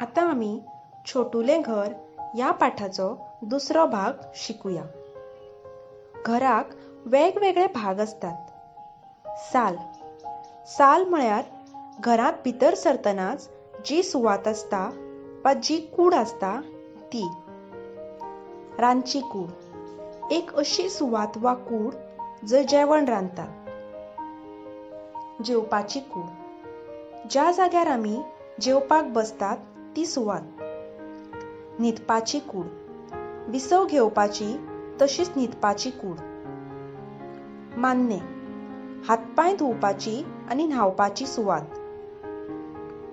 आतां आमी छोटुलें घर ह्या पाठाचो दुसरो भाग शिकुया. घराक वेगवेगळे भाग आसतात. साल. साल म्हळ्यार घरांत भितर सरतनाच जी सुवात आसता वा जी कूड आसता ती. रांदची कूड एक अशी सुवात वा कूड जंय जेवण रांदतात. जेवपाची कूड ज्या जाग्यार आमी जेवपाक बसतात ती सुवात. न्हिदपाची कूड विसव घेवपाची तशीच न्हिदपाची कूड. मान्नें हातपांय धुवपाची आनी न्हावपाची सुवात.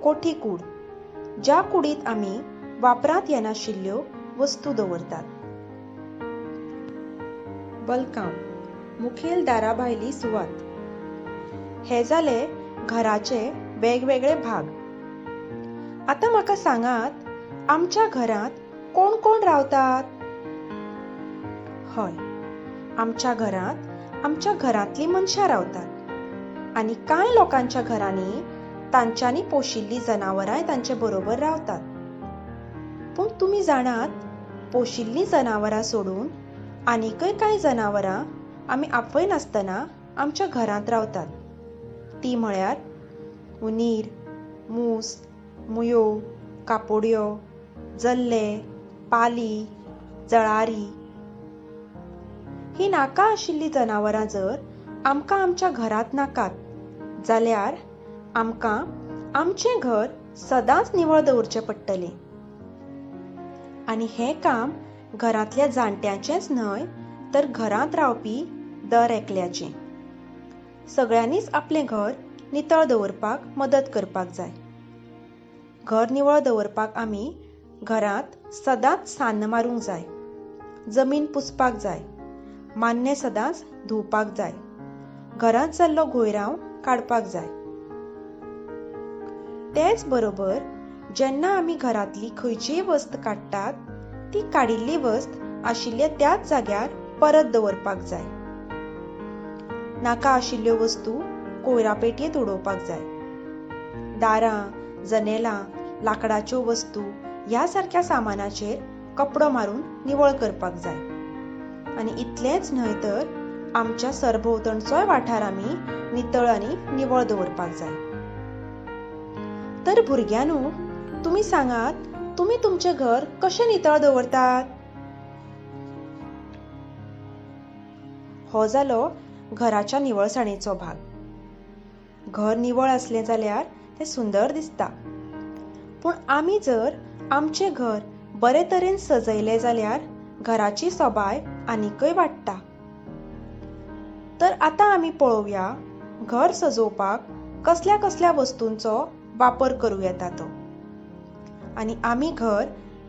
कोठी कूड ज्या कुडींत आमी वापरांत येनाशिल्ल्यो वस्तू दवरतात. बलकांव मुखेल दारा भायली सुवात. हे जाले घराचे वेगवेगळे भाग. आतां म्हाका सांगात, आमच्या घरांत कोण कोण रावतात? हय, आमच्या घरांत आमच्या घरांतलीं मनशां रावतात आनी कांय लोकांच्या घरांनी तांच्यांनी पोशिल्लीं जनावरांय तांचे बरोबर रावतात. पूण तुमी जाणात, पोशिल्लीं जनावरां सोडून आनीकय कांय जनावरां आमी आपयनासतना आमच्या घरांत रावतात. ती म्हळ्यार उंदीर, मूस, मुयो, कापोडयो, जल्ले, पाली, जळारी. ही नाका आशिल्लीं जनावरां जर आमकां आमच्या घरांत नाकात जाल्यार आमकां आमचें घर सदांच निवळ दवरचें पडटलें. आनी हें काम घरांतल्या जाणट्यांचेंच न्हय तर घरांत रावपी दर एकल्याचें. सगळ्यांनीच आपलें घर नितळ दवरपाक मदत करपाक जाय. घर निवळ दवरपाक आमी घरांत सदांच सान्न मारूंक जाय, जमीन पुसपाक जाय, मान्नें सदांच धुवपाक जाय, घरांत जाल्लो घोयरांव काडपाक जाय. तेच बरोबर जेन्ना आमी घरांतली खंयचीय वस्त काडटात ती काडिल्ली वस्त आशिल्ल्या त्याच जाग्यार परत दवरपाक जाय. नाका आशिल्ल्यो वस्तू कोयरा पेटयेंत उडोवपाक जाय. दारां, जनेलां, लांकडाच्यो वस्तू ह्या सारक्या सामानाचेर कपडो मारून निवळ करपाक जाय. आनी इतलेंच न्हय तर आमच्या सरभोंवतणचोय वाठार आमी नितळ आनी निवळ दवरपाक जाय. तर भुरग्यांनो, तुमी सांगात, तुमी तुमचें घर कशें नितळ दवरतात? हो जालो घराच्या निवळसाणेचो भाग. घर निवळ आसलें जाल्यार तें सुंदर दिसता. पूण आमी जर आमचें घर बरे तरेन सजयलें जाल्यार घराची सोबाय आनीकय वाडटा. तर आतां आमी पळोवया घर सजोवपाक कसल्या कसल्या वस्तूंचो वापर करूं येता तो आनी आमी घर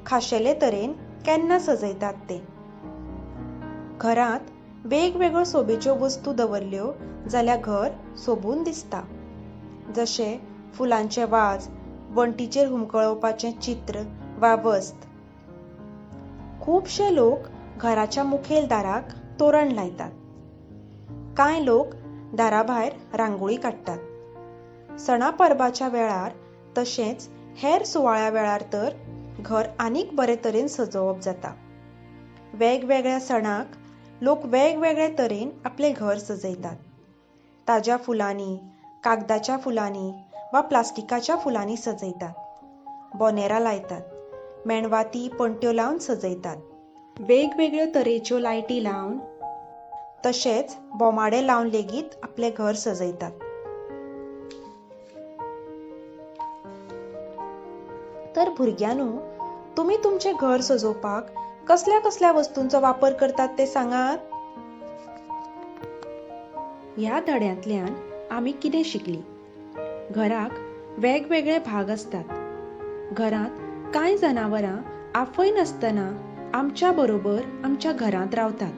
खाशेले तरेन केन्ना सजयतात तें. घरांत वेगवेगळ्यो सोबेच्यो वस्तू दवरल्यो जाल्यार घर सोबून दिसता. जशें फुलांचे वाज, वण्टीचेर हुमकळोवपाचें चित्र वा वस्त. खुबशे लोक घराच्या मुखेल दाराक तोरण लायतात. कांय लोक दारा भायर रांगोळी काडटात. सणा परबाच्या वेळार तशेंच हेर सुवाळ्या वेळार तर घर आनीक बरे तरेन सजोवप जाता. वेगवेगळ्या सणाक लोक वेगवेगळे तरेन आपलें घर सजयतात. ताज्या फुलांनी, कागदाच्या फुलांनी वा प्लास्टिकाच्या फुलांनी सजयतात. बोनेरां लायतात, मेणवाती, पणट्यो लावन सजयतात. वेगवेगळ्यो तरेच्यो लायटी लावन तशेंच बोमाडे लावन लेगीत आपलें घर सजयतात. तर भुरग्यांनो, तुमी तुमचें घर सजोवपाक कसल्या कसल्या वस्तूंचो वापर करतात ते सांगात. ह्या धड्यांतल्यान आमी कितें शिकलीं? घराक वेगवेगळे भाग आसतात. घरांत कांय जनावरां आपयनासतना आमच्या बरोबर आमच्या घरांत रावतात.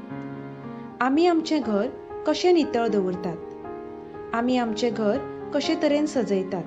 आमी आमचें घर कशें नितळ दवरतात? आमी आमचें घर कशे तरेन सजयतात?